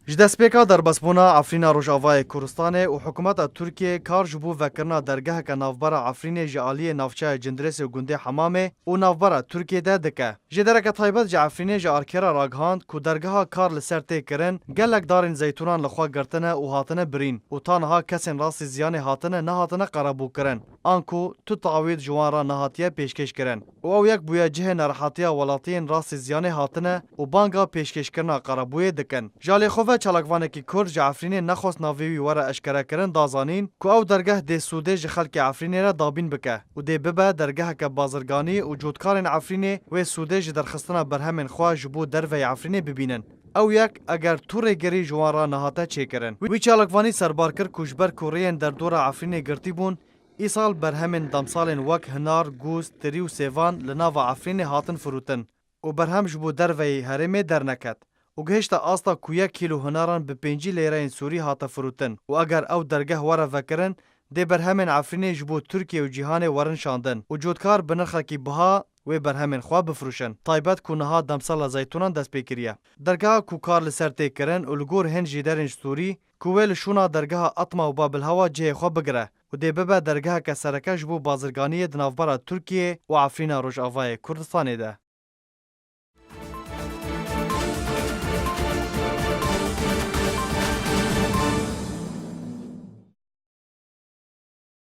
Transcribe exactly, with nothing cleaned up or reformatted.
Ji destpêka derbasbûna Efrîna Rojavayê Kurdistanê û hikûmeta Tirkiyê kar ji bo vekirina dergeheke navbera Efrînê ji aliyê navçeya Cindirêsê û gundê Hemamê û navbera Tirkiyê de dike. Jêdereke taybet ji Efrînê ji Arkerê ragihand ku dergeha kar li ser tê kirin, gelek darên zeytûnan li xwe girtine û hatine birîn û ta niha kesên rastî ziyanê hatine nehatine qerebûkirin. Anku tu tawîd ji wan re nehatiye pêşkêş kirin û ew yek bûye cihê nerehatiya welatiyên rastî ziyanê hatine û banga pêşkêşkirina qerebûyê dikin. Ji alî xwe ve çalakvanekî Kurd ji Efrînê nexwest navê wî were eşkerekirin da zanîn ku ew dergeh dê sûdê ji xelkê Efrînê re dabîn bike û dê bibe dergeheke bazirganî û cotkarên Efrînê wê sûdê ji derxistina berhemên xwe ji bo derveyê Efrînê bibînin. Ew yek eger tu rêgerî ji wan re nehate çêkirin. Wî çalakvanî serbar kir ku ji ber ku rêyên derdora Efrînê girtî bûn, îsal berhemên demsalên wek hinar, gûz, tirî û sêvan li nava Efrînê hatin firotin û berhem ji bo derveyî herêmê derneket û gihişte asta ku yek kîlo hinaran bi pêncî leyreyên sûrî hate firotin û eger ew dergeh were vekirin, dê berhemên Efrînê ji bo Tirkiye û cîhanê werin şandin û cotkar bi nirxekî biha wê berhemên xwe bifroşin. Taybet ku niha demsala zeytûnan dest pê kiriye. Dergeha ku kar li ser tê kirin û li gor hin jêderên ji Sûrî ku wê li şûna dergeha Etma û Babilhewa cihê xwe bigire û dê bibe dergeheke sereke ji bo bazirganiyê di navbera Tirkiyê û Efrîna Rojavayê Kurdistanê de.